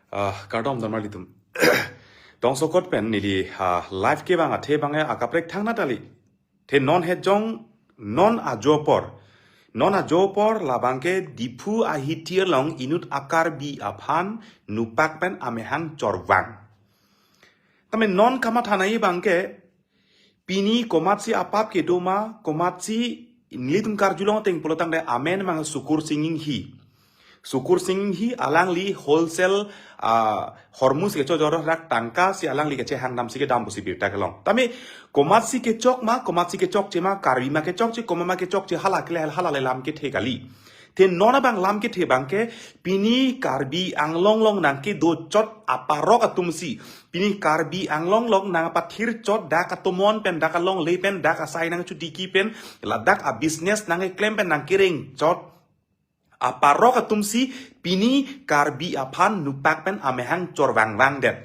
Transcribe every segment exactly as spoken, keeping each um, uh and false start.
Ah, kardom damar litum. Tong sokot pen neli, ah, live kevang athe abang ke akaprek thangnat kali. The non hejong non ajo apor. Non ajo apor labang ke Diphu ahithi along inut a-Karbi aphan nupak pen amehang chorvang. Tame non kamatha nangji abang ke pini komatsi apap kedo ma, komatsi nelitum karjulong ateng pulotangte amen abang Sukursing Inghi. Sukursing Inghi alangli wholesale, ah, hormuz kechojor rak tangka si alangli kechehang damsi kedam pusi birta kelong. Tame komatsi kechok ma, komatsi kechokche ma, Karbi ma kechokche, komat ma kechokche, hala kele hala le lam kethe kali. The non abang lam kethe abang ke pini Karbi Anglong along nangkedo chot aparok atumsi. Pini Karbi Anglong along nangpathir chot dak atomon pen, dak alongle pen, dak asai nangchotiki pen, ladak a-business nangkeklem pen nangkereng chot aparok atumsi pini Karbi aphan nupak pen amehang chorvangvangdet.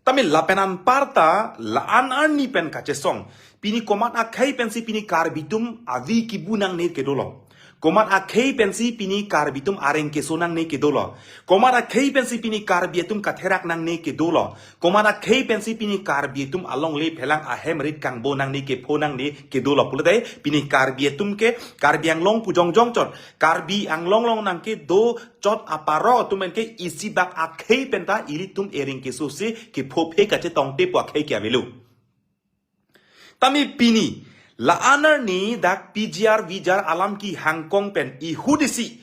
Tame lapen anparta la-an arni pen kachesong. Pini komat akhei pensi pini Karbi atum avi kibu nangne kedolo. Komat akhei pensi pini Karbi atum areng keso nangne kedolo. Komat akhei pensi pini Karbi atum katherak nangne kedolo. Komat akhei pensi pini Karbi atum alongle phelang ahem rit kangbo nangne kepho nangne kedolo. Pulote pini Karbi atum ke Karbi Anglong pu jongjong chot. Karbi Anglong along nangkedo chot aparok atum ke isi bak akhei penta ilitum ereng keso si kepho phe kachetongte pu akhei ke avelo. Tame pini la-an arni dak P G R V G R alam kehangkong pen ihut isi,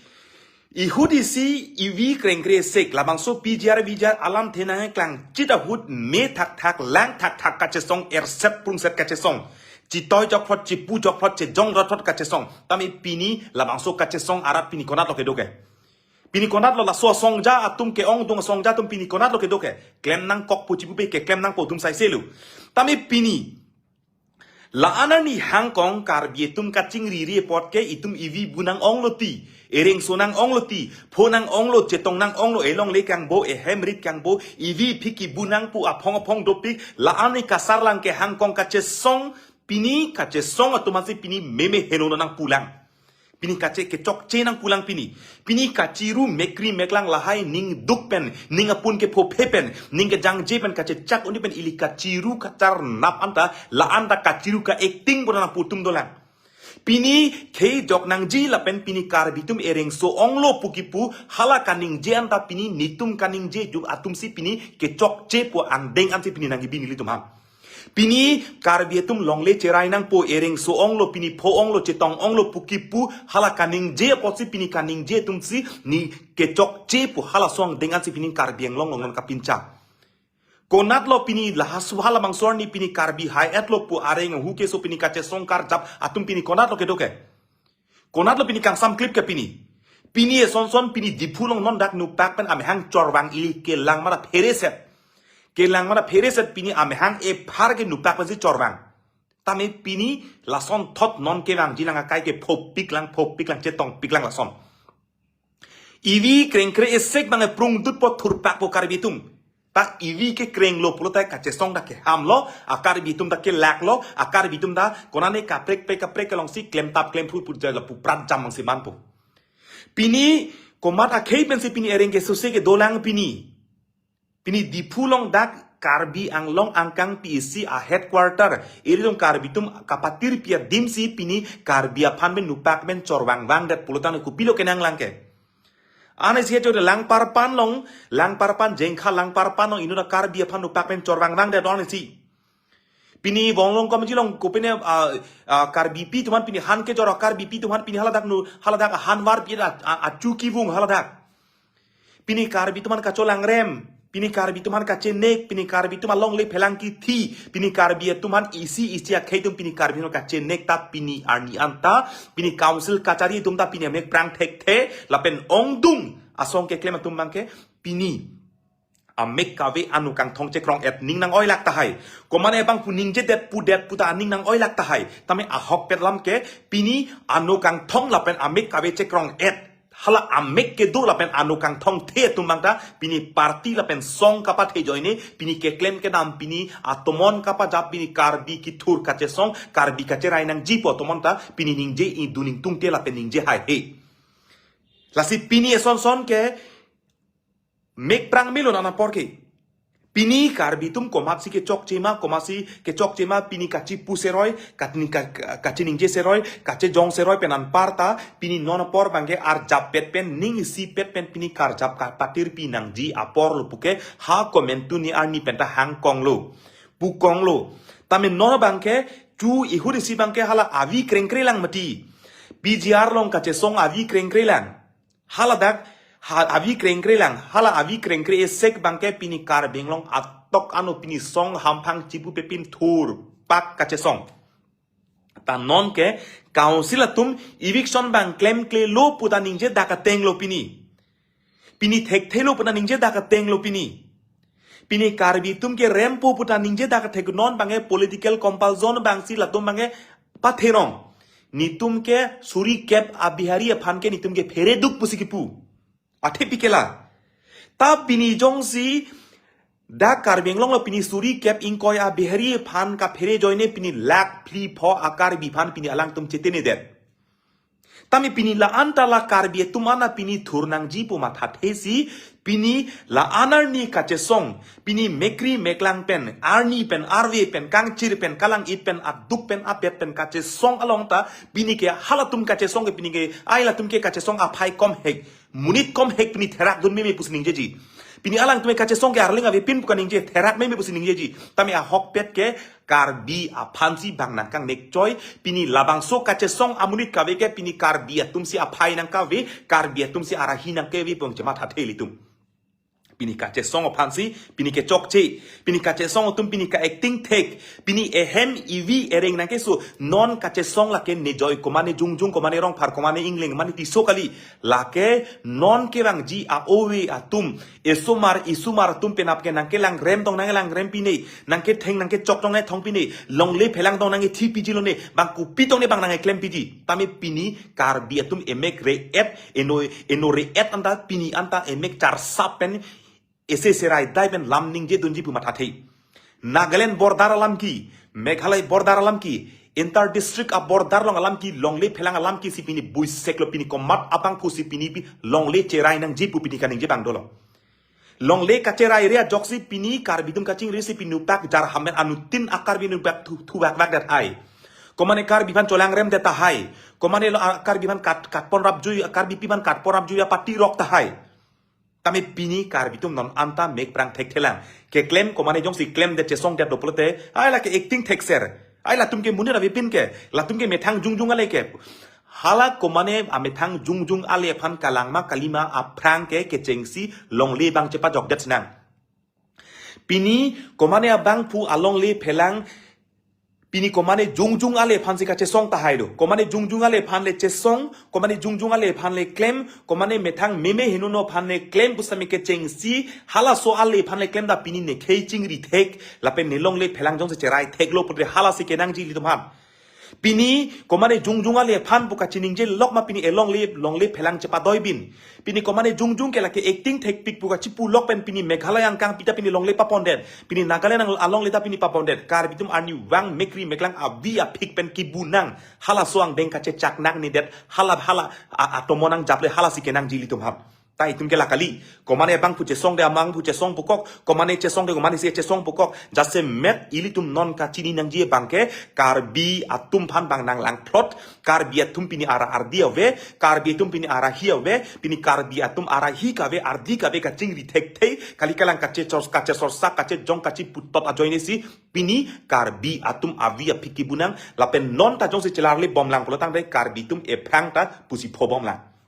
ihut isi ivi krengkre sek labangso P G R V G R alamthe nangklang chit ahut me thakthak lang thakthak kachesong, erset prungset kachesong. Chitoi jokphot, chipu jokphot, chejong jokphot kachesong. Tame pini labangso kachesong arat pini konatlo kedo ke? Pini konatlo laso asongja atum ke-ongdung asongja atum pini konatlo kedo ke? Klem nangkok pu chipupe keklem nangpo atum saiselo. Tame pini la-an arni hangkong Karbi atum kachingriri apot ke itum ivi bu nang-onglo ti, ereng so nang-onglo ti, pho nang-onglo, chetong nang-onglo, elongle kangbo, ehem rit kangbo, ivi phiki bu nang pu aphong aphong dopik, la-an arni kasarlang kehangkong kachesong, pini kachesong atum ansi pini meme heno nangpulang. Pini kache kechokche nangpulang pini. Pini kachiru mekri meklang lahai ning duk pen, ning apun kepho phe pen, ning kejangje pen kachechak un-e pen ili kachiru kacharnap anta, la anta kachiru ka-acting pura nangpu atum dolang. Pini khei jok nangji lapen pini Karbi atum ereng so-onglo pu kipu hala kaningje anta pini netum kaningje jok atumsi pini kechokche pu angdeng ansi pini nangkebi nelitum aphan. Pini Karbi atum longle cherai nangpo, ereng so-onglo, pini pho-onglo, chetong-onglo pu kipu hala kaningje apotsi pini kaningje atumsi ne kechokche pu hala so angdeng ansi pini Karbi Anglong along non kapincha. Konatlo pini lahasu halabangso arni pini Karbi hai-etlo pu areng ahu keso pini kachesong karjap atum pini konatlo kedo ke? Konatlo pini kangsam klip ke pini? Pini eson son pini Diphu along non dak nupak pen amehang chorvang ili kelang mara phereset. Kelang mara phereset pini amehang ephar ke nupak pensi chorvang. Tame pini lason thot non kevangji lang akai ke phopik lang, phopik lang, chetongpik lang lason. Ivi krengkre esek bang eprungdutpo, thurpakpo Karbi atum. Ta ivi kekrenglo pulote kachesong ta kehamlo, a-Karbi atum ta kelaklo, a-Karbi atum ta konane kaprek pe kaprek kelongsi klemtap klemphu pu jala puprat jam mangsi manpo. Pini komat akhei pensi pini ereng keso si kedolang pini. Pini Diphu along dak Karbi Anglong angkang P A C a-headquarter, ilitum Karbi atum kapathir pi adimsi pini Karbi aphan pen nupak pen chorvangvangdet pulote kopilo kenanglang ke? Anisi ajo de Langparpan along, Langparpan, Jengkha Langparpan along inut a-Karbi aphan nupak pen chorvangvangdet anisi. Pini Wonglong Komji along kopine, ah, ah, Karbipi atum aphan pini han kejor, Karbipi atum aphan pini haladak nu, haladak ahan varpi a, a, achu kevung haladak. Pini Karbi atum aphan kacholangrem, pini Karbi atum aphan kachenek, pini Karbi atum alongle phelang kithi, pini Karbi atum aphan isi isi akhei atum pini Karbi atum kachenek ta pini arni anta, pini council kachari atum ta pini amek prang thekthe, lapen ongdung asong keklem atum abang ke pini amek kave ano kangthong chekrong-et ning nang-oilak tahai. Komane abang pu ningjedet pudet puta aning nang-oilak tahai. Tame ahokpet alam ke pini ano kangthong lapen amek kave chekrong-et. Hala amek kedo lapen ano kangthongthe atum abang ta pini party lapen song kapathe ajoine pini keklem kedam pini atomon kapajap pini Karbi kethur kachesong Karbi kacherai nangjipo atomon ta pini ningje idu ningtungte lapen ningje haihe. Lasi pini eson son ke Mek prang melo non apor ke. Pini Karbi atum komatsi kechokche ma, komatsi kechokche ma, pini kachipu seroi, katni ka-, ka-, kachiningje seroi, kachejong seroi pen anparta, pini non apor abangke arjap pet pen, ning isi pet pen pini karjap kapatir pinangji apor lo puke, ha komantu ni arni penta hangkong lo, pukong lo. Tame non abangke, chu ihut isi abangke hala avi krengkre lang mati. P G R along kachesong avi krengkre lang. Hala dak, ha, avi krengkre lang, hala avi krengkre esek abangke pini Karbi Anglong atok ano pini song hamphang chipu pepin thur pak kachesong. Ta non ke council atum eviction abang klemkle lo puta ningje dak ateng lo pini. Pini thekthe lo puta ningje dak ateng lo pini. Pini Karbi atum ke rempo puta ningje dak athek non abangke political compulsion abangsi latum abangke patherong. Nitum ke suri kep a Bihari aphan ke nitum ke phere duk pusi kipu. Athe pikela. Ta pini jongsi dak Karbi Anglong lo pini suri kep ingkoi a Bihari aphan kaphere ajoine pini lakh phli pho a Karbi aphan pini alangtum chetene det. Tame pini la-an ta la Karbi atum ana pini thur nangji pu mathathe si, pini la-an arni kachesong, pini mekri meklang pen, arni pen, arve pen, kangchir pen, kalang-it pen, aduk pen, apet pen kachesong along ta, pini ke halatum kachesong ke pini ke, ai latum ke kachesong aphai kom hek, monit kom hek pini therak dun meme pusi ningjeji. Pini alangtum ke kachesong ke arleng avepin pu kaningje, therak meme pusi ningjeji. Tame ahokpet ke, Karbi aphansi bang nangkangnek choi, pini labangso kachesong amonit kave ke, pini Karbi atumsi aphai nangkave, Karbi atumsi arahi nangkave pu nangchemathathe ilitum. Pini kachesong aphansi, pini kechokche, pini kachesong atum pini ka-acting thek, pini ehem ivi ereng nangkeso, non kachesong lake nejoi komane Jongjong, komane Rongphar, komane Ingleng, komane Tisso kali, lake non kevangji a-ove atum, esomar, isomar atum penap ke nangkelang rem tong nangkelang rem pine, nangketheng nangkechok tong nangkethong pine, longle phelang tong nangkethi piji lone, bang kopi tong ne bang nangkeklem piji. Tame pini Karbi atum emek re-et, eno, eno re-et anta pini anta emek charsap pen, ese serai dai pen lam ningje dunji pu mathathe. Nagaland border alam ke, Meghalaya border alam ke, inter district a border along alam ke, longle phelang alam ke si pini buisek lo pini komat abangphu si pini pi longle cherai nangji pu pini kaningje bang dolo. Longle kacherai re ajoksi pini Karbi atum kachingri si pini upak jar hamen anuttin a Karbi nubak thu, thubak bak dat hai. Komane Karbi aphan cholang rem det tahai. Komane lo a Karbi aphan kat, katpon rapjui, a Karbipi aphan katpon rapjui a party rok tahai. Tame pini Karbi atum non anta mek prang thekthelang. Keklem komane jongsi klem det chesong det dopulote, ai lake acting thekser. Ai latum ke monit avepin ke, latum ke methang Jongjong ale ke. Hala komane amethang Jongjong ale aphan kalang ma kalima aphrang ke kechengsi longle bang chepajok det sinang. Pini komane abangphu alongle phelang, pini komane Jongjong ale aphansi kachesong tahai lo. Komane Jongjong ale aphan le chesong, komane Jongjong ale aphan le klem, komane methang meme henono aphan le klem pusitame kechengsi, halaso ale aphan le klem ta pini nekhei chingri thek, lapen nelongle phelang jongsi cherai thek lo pute halasi kenangji ilitum aphan. Pini komane Jongjong ale aphan pu kachiningje lok ma pini elongle, longle phelang chepadoi bin. Pini komane Jongjong ke lake acting thekpik pu kachipu lok pen pini Meghalaya angkang pita pini longle papon det. Pini Nagaland ang alongle ta pini papon det. Karbi atum arnivang mekri meklang avi aphik pen kibu nang. Halaso angdeng kachechak nang ni det. Hala hala a, atomon nangjaple halasi kenangji ilitum aphan. Ta itum ke la kali. Komane abangphu chesong de amangphu chesong pukok. Komane chesong de komanesi chesong pukok. Jasemet ilitum non kachini nangji abangke Karbi atum aphan bang nanglangthlot. Karbi atum pini ara ardi ave. Karbi atum pini arahi ave. Pini Karbi atum arahi kave ardi kave kachingri thekthei. Kali kalang kachechor, kachesorsak, kachejong, kachiputot ajoinesi. Pini Karbi atum avi aphik kibu nang. Lapen non ta jongsi chelarle bomlang pulo tangte Karbi atum ephrang ta pusi pho bomlang.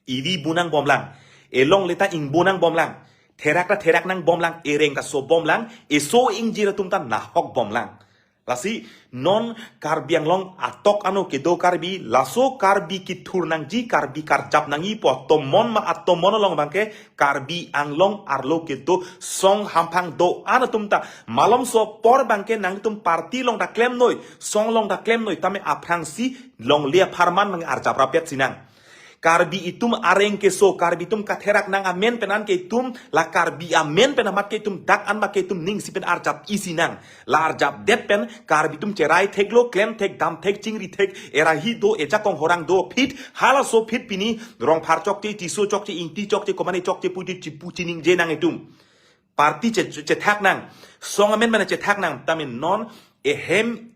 Ivi bu nang bomlang. Elongle ta ingbu nang bomlang. Therak ta therak nang bomlang. Ereng ta so bomlang. Eso ingjir atum ta nahok bomlang. Lasi non Karbi Anglong atok ano kedo Karbi, laso Karbi kithur nangji, Karbi karjap nangji pu atomon ma atomon along abangke Karbi Anglong arlo kedo song hamphang do-an atum ta malomso apor abangke nangtum party along ta klemnoi, song along ta klemnoi, tame aphrangsi longle apharman abangke arjap rapet sinang. Karbi itum areng keso, Karbi itum katherak nang amen pen an ke itum, la Karbi amen pen amat ke itum dak an ma ke itum ning isi pen arjap isi nang. La arjapdet pen Karbi itum cherai theklo, klem thek, dam thek, chingri thek, era hi do, ejakong horang do, phit, halaso phit pini, Rongphar chokche, Tisso chokche, Ingti chokche, komane chokche, puji, chipu chiningje nang itum. Party che, che, chethak nang, song amen pen chethak nang, tame non, ehem,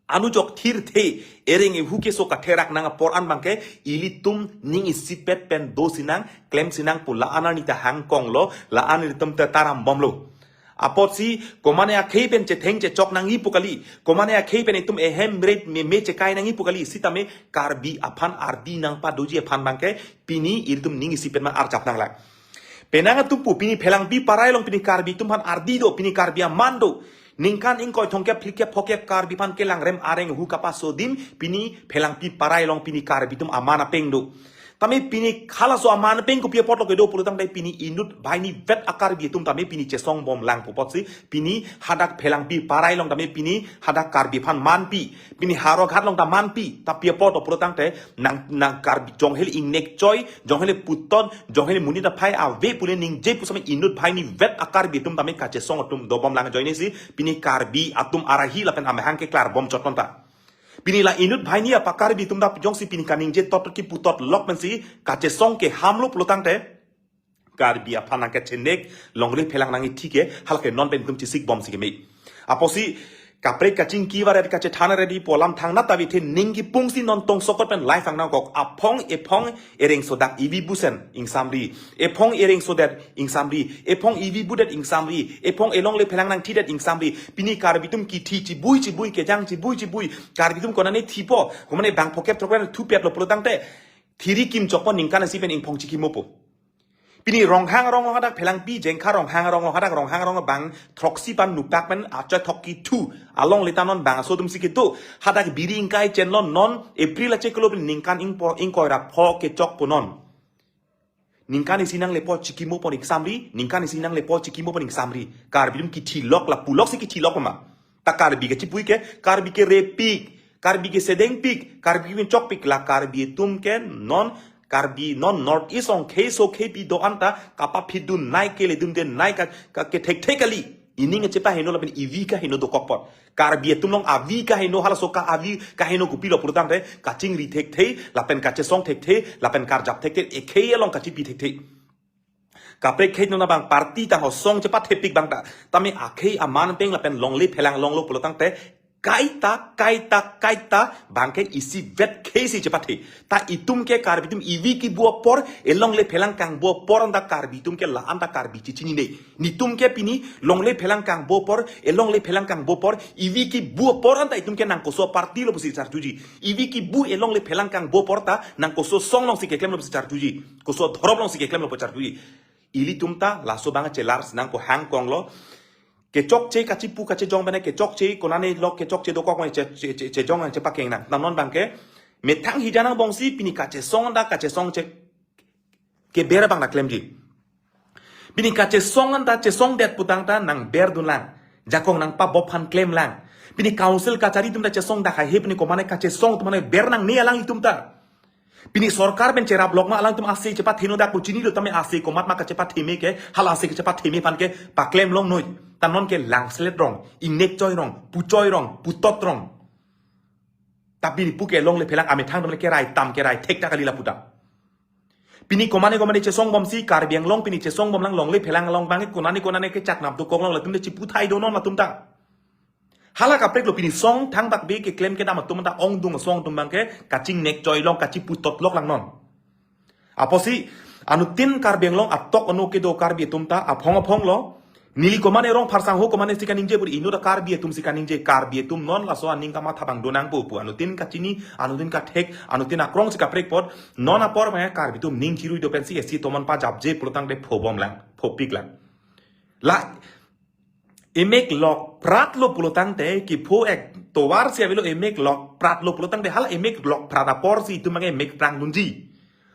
anujok thirthe, ereng ehu keso katherak nang apor an bangke, ilitum ning isipet pen do sinang, klem sinang pu la-an arni ta hangkonglo, la-an ilitum ta taram bomlo. Apotsi, komane akhei pen chetheng chechok nangji pu kali, komane akhei pen itum ehem ret me, me chekai nangji pu kali, sitame Karbi aphan ardi nangpadoji aphan bangke, pini ilitum ning isipet ma arjap nanglang. Penang atum pu pini Phelangpi parai along pini Karbi atum aphan ardi do, pini Karbi aman do. Ningkan ingkoi thomkep phlikep phokep Karbi aphan kelangrem areng hu kapaso adim pini Phelangpi parai along pini Karbi atum aman apeng do. Tame pini halaso aman apeng kopi apotlo kedo pulo tangte pini inut banghini vet a-Karbi atum tame pini chesong bomlang pu apotsi pini hadak Phelangpi parai along tame pini hadak Karbi aphan manpi. Pini Howraghat along ta manpi, ta pi apotlo pulo tangte nang, nang Karbi jonghel ingnek choi, jonghel putot, jonghel monit aphai ave pule ningje pusitame inut banghini vet a-Karbi atum tame kachesong atum dobomlang ajoine si pini Karbi atum arahi lapen amahang keklar bom chotton ta. Pini la inut banghini apa Karbi atum ta jongsi pini kaningje tot kiputot lok pensi kachesong ke hamlo pulo tangte Karbi aphan nangkachenek, longle phelang nangji thike, halake non pen itum chesik bomsi keme. Apotsi, kaprek kachingki varet kachethan ready pu alam thangnat ta vithe ning kipungsi non tongsokot pen live ang nangkok. Aphong ephong ereng sodak ivi busen ingsamri. Ephong ereng sodet ingsamri. Ephong ivi budet ingsamri. Ephong elongle phelang nangthidet ingsamri. Pini Karbi atum kithi chibui chibui kejang chibui chibui. Karbi atum konane thipo. Komane bang phokep throkep thupetlo pulo tangte. Thiri kim chokpo ningkan isi pen ingphong chikimopo. Pini Ronghang arong along hadak Phelangpi Jengkha Ronghang arong along hadak Ronghang arong bang throksi pan nupak pen achoi thok kithu along leta non bang aso atum si kedo hadak biri ingkai chenlo non April achiklo pen ningkan ingpo ingkoi ra pho kechokpo non. Ningkan isi nanglepo chikimopo ingsamri, ningkan isi nanglepo chikimopo ingsamri. Karbi atum kithi lok la pulok si kithi lok ma. Ta Karbi kachipui ke, Karbi kerepik, Karbi kesedengpik, Karbi kepinchokpik la Karbi atum ke non, Karbi non North East along khei so khei pi do-an ta kapaphidun nai keledunde nai ka, ka kethekthek kali. Ining kachepaheno lapen ivi kaheno dokok apot. Karbi atum along avi kaheno halaso ka avi kaheno kopilo pulo tangte kachingri thekthe, lapen kachesong thekthe, lapen karjap thekthe, ekhei along kachipi thekthe. Kaprek khei nona bang party tang osong chepathepik bang ta. Tame akhei aman peng lapen longle phelang longlo pulo tangte kaita, kaita, kaita bangke isivet khei si chepathe. Ta itum ke Karbi atum ivi kibu apor, elongle phelang kangbu apor anta Karbi atum ke la anta Karbi chichinine. Nitum ke pini longle phelang kangbu apor, elongle phelang kangbu apor, ivi kibu apor anta itum ke nangkoso party lo pusi charjuji. Ivi kibu elongle phelang kangbu apor ta nangkoso song along si keklemlo pusi charjuji. Koso dhorop along si keklemlo pusi charjuji. Ilitum ta laso bang chelar sinang ko hangkonglo. Kechokche kachipu kachejong bene kechokche konane lok kechokche dokok mane che, che, che, chejong nang chepakeng nang. Nanon bangke methang hijan angbongsi pini kachesong anta kachesong che keber bang na klemji. Pini kachesong anta chesongdet pu tangte nangberdunlang. Jakong nangpabop aphan klemlang. Pini council kachari atum ta chesong dak hai he pini komane kachesong atum mane ber nangne alanglitum ta. Pini sorkar pen cherap lok ma alangtum ase chepatheno dak pu chinilo tame ase komat ma kachepatheme ke hala ase kachepatheme aphan ke paklem longnoi. Ta non ke langselet rong, ingnek choi rong, puchoi rong, putot rong. Ta pini pu ke longle phelang amethang atum le kerai tam kerai thek ta kali lapu ta. Pini komane komane chesong bomsi Karbi Anglong pini chesong bomlang longle phelang along bangke konane konane kechak nap dokok long latum de chiputhai do non latum ta. Hala kaprek lo pini song thangbak be keklem kedam atum ta ongdung song atum bangke kachingnek choi long kachiputot lok lang non. Apotsi anuttin Karbi Anglong atok ano kedo Karbi atum ta aphong aphong lo. Neli komane Rongphar sangho komane si kaningje puri inut ta Karbi atum si kaningje Karbi atum non laso aning kamatha bang donang pu pu anuttin kachini anuttin kathek anuttin akrong si kaprek apot non apor ma Karbi atum ning chirui do pensi esi tomon pajapje pulo tangte phobom lang phopik lang. La emek lok prat lo pulo tangte kipho ek tovar si avelo emek lok prat lo pulo tangte hala emek lok prat apor si itum bang emek prang dunji.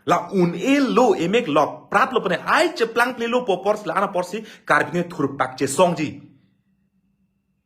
La un-e lo emek lok prat lo pene ai cheplang ple lo pu apor si la an apor si Karbi ne thurpak chesongji.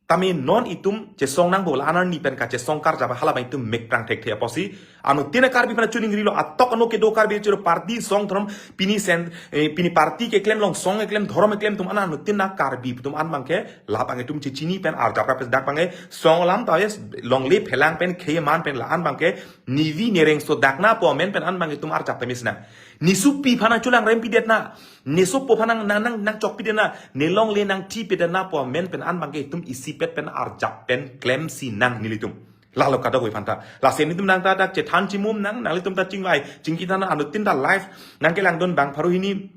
Tame non itum chesong nangpo, la-an arni pen kachesong karjap halabang itum mek prang thekthe apotsi. Anuttin a Karbi aphan choningrilo, atok ano kedo Karbi choro party song dhorom pini sen, eh, pini party keklem long song keklem dhorom keklem atum an anuttin a Karbi atum an abangke labang itum chechini pen arjap rap dak abangke song alam ta yes longle phelang pen khei man pen la-an abangke nevi nereng so dak na po amen pen an abangke itum arjap temis na. Ne sopi aphan nangcholang rem pidet na. Ne sopo aphan nang, nang, nang, nangchok pidet na. Ne longle nangthi pidet na po amen pen an abangke itum isipet pen arjap pen klemsi nang nelitum. Lalo kadokave aphanta. Lasi nelitum nang ta dak chethan chimum nang, nanglitum ta chingvai chingki than anuttin ta live nangkelangdun bang pharo hini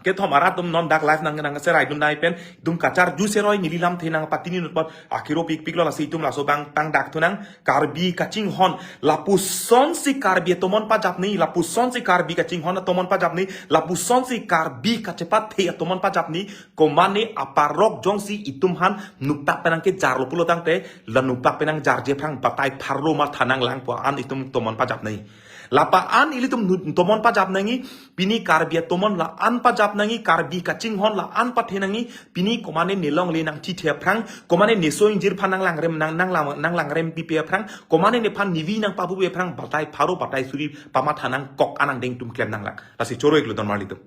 kethom arat atum non dak live nang, nangserai dun nai pen itum kacharju seroi neli lamthe nangpatini nutpot akhiro pikpiklo. Lasi itum laso abang tang dak thu nang Karbi kachinghon lapusonsi Karbi atomon pajapni, lapusonsi Karbi kachinghon atomon pajapni, lapusonsi Karbi kachepathe atomon pajapni, komane aparok jongsi itum aphan nuktak pen nangkejarlo pulo tangte, la nuktak pen nangjarje aphrang batai pharo matha nanglang po an itum tomon pajapni. Lapa an ilitum nu-, tomon pajap nangji, pini Karbi atomon la-an pajap nangji, Karbi kachinghon la-an pathe nangji, pini komane ne longle nangthithe aphrang, komane ne so ingjir aphan nanglangrem nang, nanglang, nanglangrem pipe aphrang, komane nephan nevi nangpabupe aphrang, batai pharo, batai suri, pamatha nangkok anang deng itum klem nanglang. Lasi choro iklo don marlitum.